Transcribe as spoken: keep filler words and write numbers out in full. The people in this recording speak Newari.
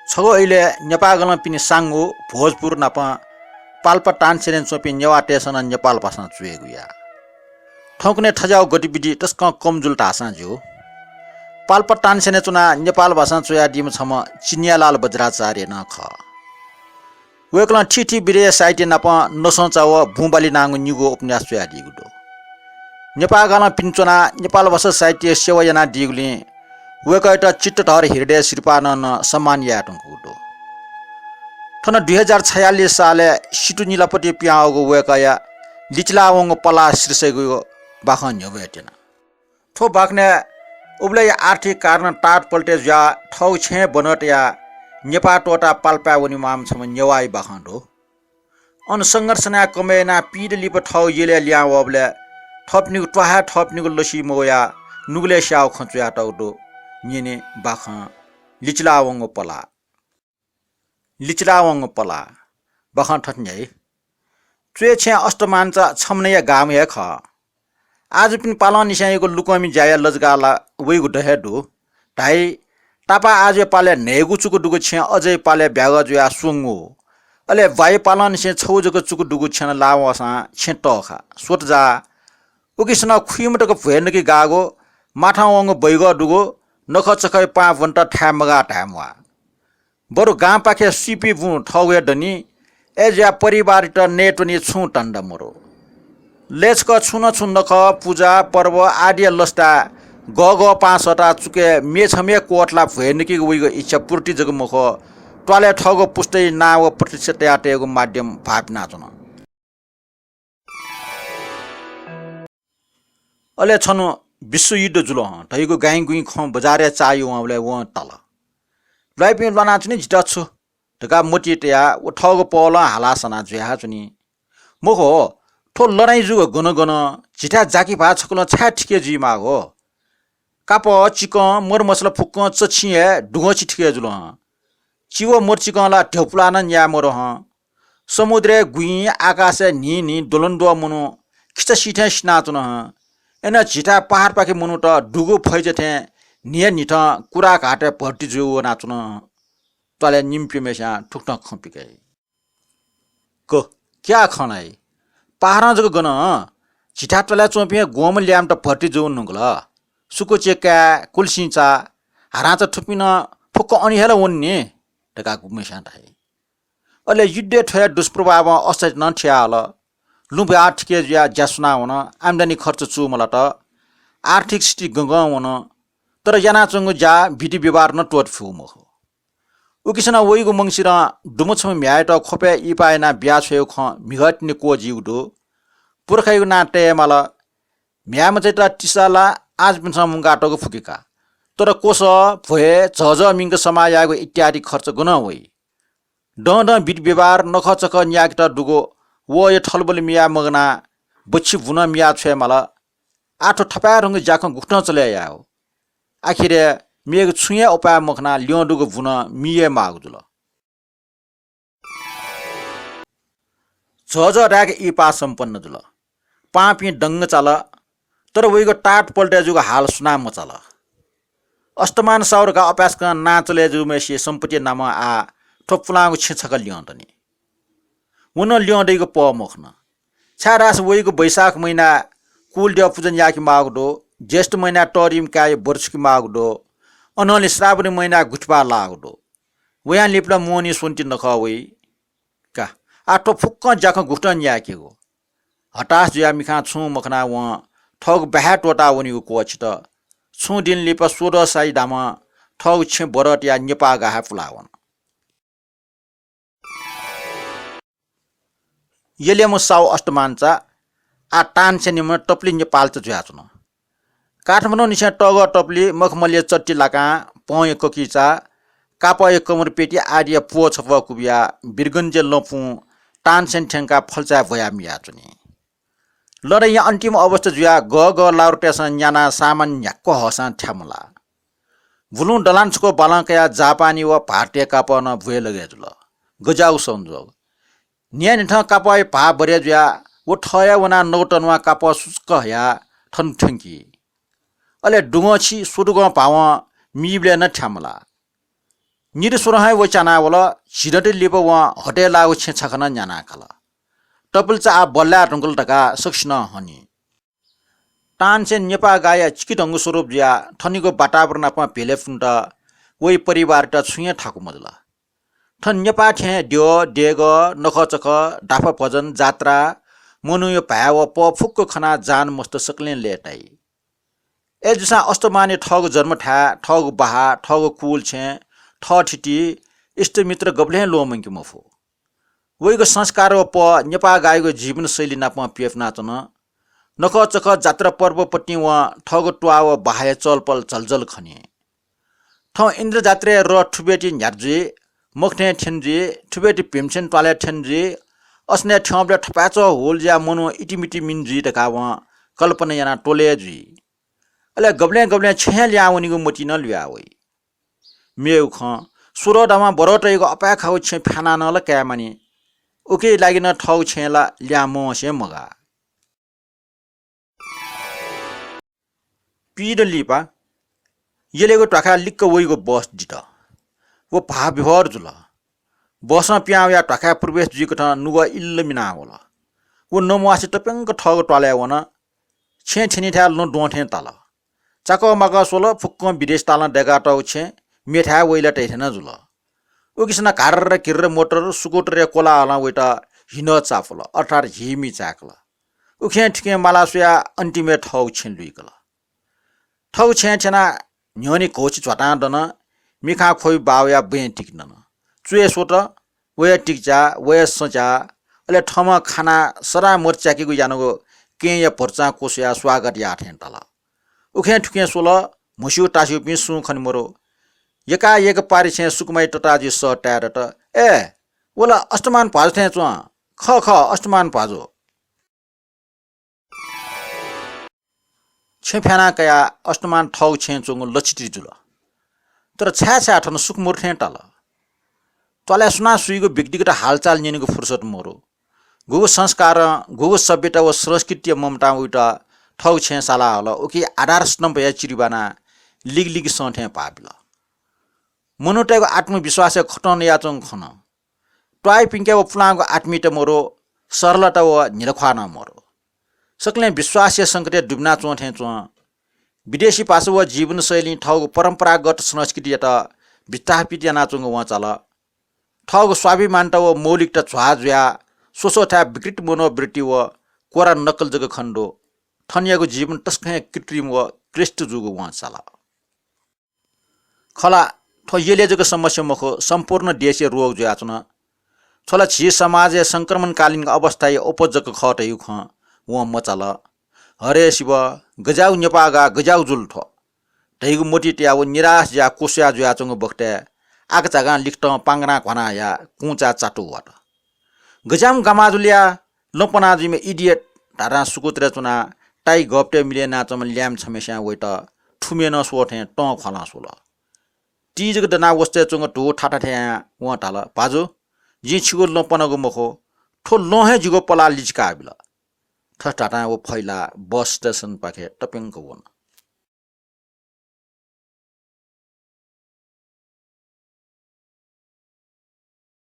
छगू इलय् नेपाःगलंपिनि सांगू भोजपुर नाप पाल्पा तानसेनय् च्वंपिं नेवाःतय्‌सं नं नेपाल भाषां च्वयेगु याः। थौंकन्हय् थज्याःगु गतिविधि तसकं कम जुल धाःसां ज्यू। पाल्पा तानसेनय् च्वनाः नेपाल भाषां च्वयादीम्ह छम्ह चिनियालाल वज्राचार्य नं खः। वय्‌कलं थीथी विधया साहित्य नाप नसंचा व बुँबाली नांगु निगू उपन्यास च्वयादीगु दु। नेपाःगलंपिनि च्वनाः नेपाल भाषा साहित्य सेवा यानादीगुलिं वय्‌कःयात चित्तधर हृदय सिरपालं नं सम्मान यायेधुंकूगु दु। थन दुई हजार छयालिस सालय् सितुनिलापति पिहां वःगु वय्‌कःया लिचिलावंगु पलाः शीर्षकया बाखं न्ह्यब्वये त्यना। थ्व बाखनय् उबलय्‌या आर्थिक कारणं टाटपल्टे जुयाः थःगु छेँय् बन्हः तयाः नेपाः त्वःताः पाल्पाय् वनेमाःम्ह छम्ह नेवाःया बाखं दु। अन संघर्ष यानाः कमय् यानाः पीदँ लिपा थःगु यलय् लिहां वःबलय् थःपिनिगु त्वाःहाय् थःपिनिगु लसी मवयाः नुगलय् स्याःगु खँ च्वयातःगु दु। न्यने बाखं लिचिलावंगु पलाः। लिचिलावंगु पलाः। बाखं थथे न्ह्याइ। च्वय् छेँ अष्टमान्चा छम्हनया गामय् हे खः। आजुपिनि पालंनिसेंयागु लुकंमि ज्याया लजगाः ला वइगु द हे दु। धाइ, तापाः आजुया पालय् न्हय्‌गू चुकु दुगु छेँ अजया पालय् ब्यागः जुयाः स्वंगू। अले ब्वाँया पालंनिसें छगू जक चुकु दुगु छेँ नं लाः वःसां छेँ तःखा, स्वत जाः। उकिसनं खुइम्ह तक भ्वय् नके गाःगु, माथं वंगु बैगः दुगु, नखःचखःया पाहां ब्वनेत थाय् मगाः धाये म्वाः। बरु गांपाखे स्वीपी बुँ थःगु हे दनि। अय्‌जुयाः परिवारयात नयेत्वने छुं धन्दा मदु। लय्‌छकः छुं न छुं नखः, पुजा, पर्व आदिया लसताय् गःगः पाहां सःताः चुकय् मेछम्हय् क्वःतलाः भ्वय् नकेगु वइगु इच्छा पूर्ति जक मखु, त्वालय् थःगु पुस्ताया नां व प्रतिष्ठा तयातयेगु माध्यम भाःपिनाच्वन। अले छन्हु विश्वयुद्ध जुल हं धइगु गाइँगुइँ खँ बजारय् चाःहि वंबलय् वं ताल। ल्वाइपिं ल्वानाच्वनी, जितः छु धकाः मतिइ तयाः व थःगु पहलं हालाः सनाः जुयाः च्वनी। मखु, थ्व लडाइँ जूगु गन गन, झीथाय् जाकि भाः छकलं छाय् थिके जुइमाःगु हो? कापः, चिकं, मरमसला फुक्कं चछिं हे दुगंछि थिके जुल हं। चि व मरचिकं ला ध्यपुलाः नं न्याये मदु हं। समुद्रय् गुँइ, आकाशय् न्हिं न्हिं द्वलंद्वः मनू खिचासिथें सिनाच्वन हं। अय्‌नं झीथाय् पहाडपाखे मनूत दुगु फैजा थें न्हिया न्हिथं कुराघाटय् भर्ती जुइ वनाच्वन हं। त्वालय् निम्ह प्यम्हेस्यां थुकथं खँ पिकाइ। क, क्या खँ ला हे? पहाडं जक गन हं? झीथाय् त्वालय् च्वंपिं ग्वम्ह ल्याय्‌म्हत भर्ती जुइ वने धुंकल। सुकुचे काय्, कुलसिंचा, हारांचा थुपिं नं फुक्क अन हे ला वनी नि धकाः गुम्हस्यां धाइ। अले युद्धय् थ्वया दुष्प्रभावं अवस्था नं थियाहल। लुँ ब्वाः थिके जुयाः ज्या सुनावन, आम्दानी खर्च चूमलात। आर्थिक स्थिति गंगं वन, तर यानाच्वंगु ज्या विधि व्यवहार नं त्वःते फुगु मखु। उकिसनं वइगु मंसिरं दुम्ह छम्ह म्ह्याय्‌यात ख्वपय् इहिपाः यानाः बियाछ्वयेगु खँ म्हिगः तिनि क्वःजीगु दु। पुर्खायागु नां तये माल। म्ह्याय्‌मचायात तिसा ला आजुपिन्सं मुंकातःगु फुके का। तर क्वसः, भ्वय्, झःझः मिंक समाः यायेगु इत्यादि खर्च गनं वइ। दँ दँ विधि व्यवहार, नखःचखः न्यायेकेत दुगु वःया थलबल मियाः मगानाः बच्छि बुँ नं मियाः छ्वये माल। आः थ्व थपाय्‌धंगु ज्याखँ गुकथं चले यायेगु? आखिरय् मेगु छुं हे उपाय मखनाः ल्यं दुगु बुँ नं मिये माःगु जुल। झःझः धाय्‌क इहिपाः सम्पन्न जुल। पाहांपिं दंग चाल, तर वइगु टाटपल्टे जूगु हाल सुनां मचाल। अष्टमान साहु धकाः अपाय्‌सकं नां चले जूम्हय्‌सिया सम्पत्तिया नामं आः थ्व पुलांगु छेँ छकः ल्यं दनि। व नं ल्यं दइगु पह मखन। छाय्‌धाःसा वइगु वैशाख महिनाय् कुलद्यः पुजा न्यायेके माःगु दु, ज्येष्ठ महिनाय् तःधिम्ह काय्‌या ब्वति छुके माःगु दु, अनंलि श्रावणी महिनाय् गुथिबाः लाःगु दु। वयां लिपा ला मोहनी स्वन्ति नखः वइ। का, आः थ्व फुक्कं ज्याखँ गुकथं न्यायेकेगु? हताश जुयाः मिखां छुं मखनाः वं थःगु बाहाय् त्वःताः वनेगु क्वःछित। छुं दिं लिपा स्वदः साइ धाःम्हं थःगु छेँ ब्वरः तयाः नेपाः गाहाय् पुलाः वन। यलय्म्ह साहु अष्टमानचा आः तानसेनम्ह तप्लि नेपाःचा जुयाच्वन। काठमाडौंनिसें तःगः तप्लि, मखमलया चट्टि लाकां, पंया ककिचा, कापःया कमरपेटी आदिया प्वः छप्वः कुबियाः वीरगञ्जया लँपुं तानसेन थ्यंकाः फल्चाय् ब्वयाः मियाच्वनी। लडाइँया अन्तिम अवस्था जुयाः गः गः लाउरातय्‌सं न्यानाः सामान न्ह्याक्व हःसां थ्यामलाः। बुलुं दलान छकः बालं कयाः जापानी व भारतीय कापः नं ब्वये लगय् जुल। गज्याःगु संजोग! न्हियान्हिथं कापःया भाः बढे जुयाः व थः हे वनाः नगु तनवां कापः सुचुक्क हयाः थन थ्यंकी। अले दुगंछि स्वदुगं भावं मीबलय् नं थ्यामलाः। निदँ स्वरं हे व च्यानावल। झिदँति लिपा वं हतय् लाःगु छेँ छखा नं न्याना काल। तपुलिचा आः बल्लाये धुंकल धकाः सकसिनं हनी। तानसेन नेपाः गाःया चिकिधंगु स्वरूप जुयाः थनिगु वातावरण नाप भेले फुन्त वइ परिवारत छुं हे थाकु मजुल। थन नेपाः थें द्यः, देगः, नखःचखः, दाफा भजन, जात्रा, मनूया भाय् व पः फुक्क खनाः जान मस्त सकलें लय्ताइ। अय्जूसां अष्टमानय् थःगु जन्म थाय्, थःगु बाहा, थःगु कुल छेँ, थःथिति, इष्टमित्र गबलें ल्वःमंके मफु। वइगु संस्कार व पः नेपाः गाःयागु जीवनशैली नाप प्यपुनाच्वन। नखःचखः जात्रा पर्वपतिं वं थःगु त्वाः व बाहाया चलपल झलझल खनी। थौं इन्द्रजात्राय् रथ थुबेति न्ह्यात जुइ, मखुथें थ्यन जुइ, थुबेति भिमसेन त्वालय् थ्यन जुइ, असनय् थ्यंबलय् थपाय्च्वः हुल जुयाः मनू इतिमिति मिन जुइ धकाः वं कल्पना यानाः त्वलय् जुइ। अले गबलें गबलें छेँय् ल्याहां वनीगु मतिइ नं लुया वइ। मेगु खँ, स्वदँ धाःम्ह बरतय्गु अपाय्खाःगु छेँ फ्यानाः नं ला काये मानि। उकिया लागि नं थःगु छेँय् ला ल्याहां मवंसे मगाः। पीदँ लिपा यलेगु ध्वाखाय् लिक्क वइगु बस दित। व भाःविह्वल जुल। बसं पिहां वयाः ध्वाखाय् प्रवेश जुइकथं नुगः इल्ल मिनाः वल। व नमवासे तप्यंक थःगु त्वालय् वन। छेँ थ्यनीथाय् लँ द्वं थें ताल। चाकःमाकः स्वल, फुक्कं विदेशी तालं दय्कातःगु छेँ मेथाय् वइ ला तइ थें नं जुल। उकिसनं घार्र घिर्र मोटर, स्कुटरया कोलाहलं वइत हिन्हः चाःपुल, अर्थात् हिमि चाय्कल। उखें थुखें माला स्वयाः अन्तिमय् थःगु छेँ लुइकल। थःगु छेँय् थ्यनाः न्ह्यःने घोछि झ्वातां दन, मिखां ख्वबि बाः वयाः बँय् तिकि नन। चुय् स्वत, वया तिकच्याः, वया सँच्याः, अले थःम्हं खानाः सदां मत च्याकेगु यानागु केहेँया भर्चां क्वस्वयाः स्वागत याः थें ताल। उखें थुखें स्वल, म्हस्यू तास्यूपिं सुं खने मरु। यकायेक पारिछें सुकुमाइ तताःजुइ सः ताये दत। ए, व ला अष्टमान भाजु थें च्वं। खः खः, अष्टमान भाजु। छेँ फ्याना कयाः अष्टमान थःगु छेँय् च्वंगु लक्षित जुल। तर छाय् छाय् थन सुख मरु थें ताल। त्वालय् सुनां सुइगु व्यक्तिगत हालचाल न्यनेगु फुर्सद मरु। गुगु संस्कारं, गुगु सभ्यता व संस्कृतिया ममतां वइत थःगु छेँय् साला हल, उकी आधार स्तम्भया चिरिबानाः लिगलिगि सं थें भाःबिल। मनूतय्गु आत्मविश्वासय् खतं नयाच्वंगु खन। त्वाःपिंके व पुलांगु आत्मीयता मरु, सरलता व न्हिलाख्वाः नं मरु। सकलें विश्वासया संकटय् दुबिनाच्वं थें च्वं। विदेशी भाषा व जीवनशैलीं थःगु परम्परागत संस्कृतियात विस्थापित यानाच्वंगु वं चाल। थःगु स्वाभिमानता व मौलिकता झ्वाः जुयाः स्वस्वथाय् विकृत मनोवृत्ति व कोरा नक्कल जक खने दु। थनयागु जीवन तसकं हे कृत्रिम व क्लिष्ट जूगु वं चाल। खला, थ्व यलय् जक समस्या मखु, सम्पूर्ण देशय् रोग जुयाच्वन। थ्व ला झी समाजय् संक्रमणकालीन अवस्थाया उपज जक खः धइगु खँ वं मचाल। हरे शिव, गज्याःगु नेपाः गाः, गज्याःगु जुल थ्व धइगु मतिइ तयाः व निराश जुयाः क्वस्वया जुयाच्वंगु बखतय् आकाझाकां लिखतं पांगनाः घ्वानाः हयाः कुंचाय् चातु वात। गज्याःम्ह गामा जुलया, लँ पना जुइम्ह idiot धारां स्कुटरय् च्वनाः ताइ गःपतय् मिले यानाच्वंम्ह ल्याय्म्ह छम्हेस्यां वइत थुम्हं नं स्वः थें तं ख्वालं स्वल। ति जक दनाः वसतय् च्वंगु धू थाथा थें यानाः वं धाल, भाजु, जिं छिगु लँ पनागु मखु, थ्व लँ हे जिगु पलाः लिचिकाबिल। थथे धातां व फैलाः बस स्टेसनपाखे तप्यंक वन।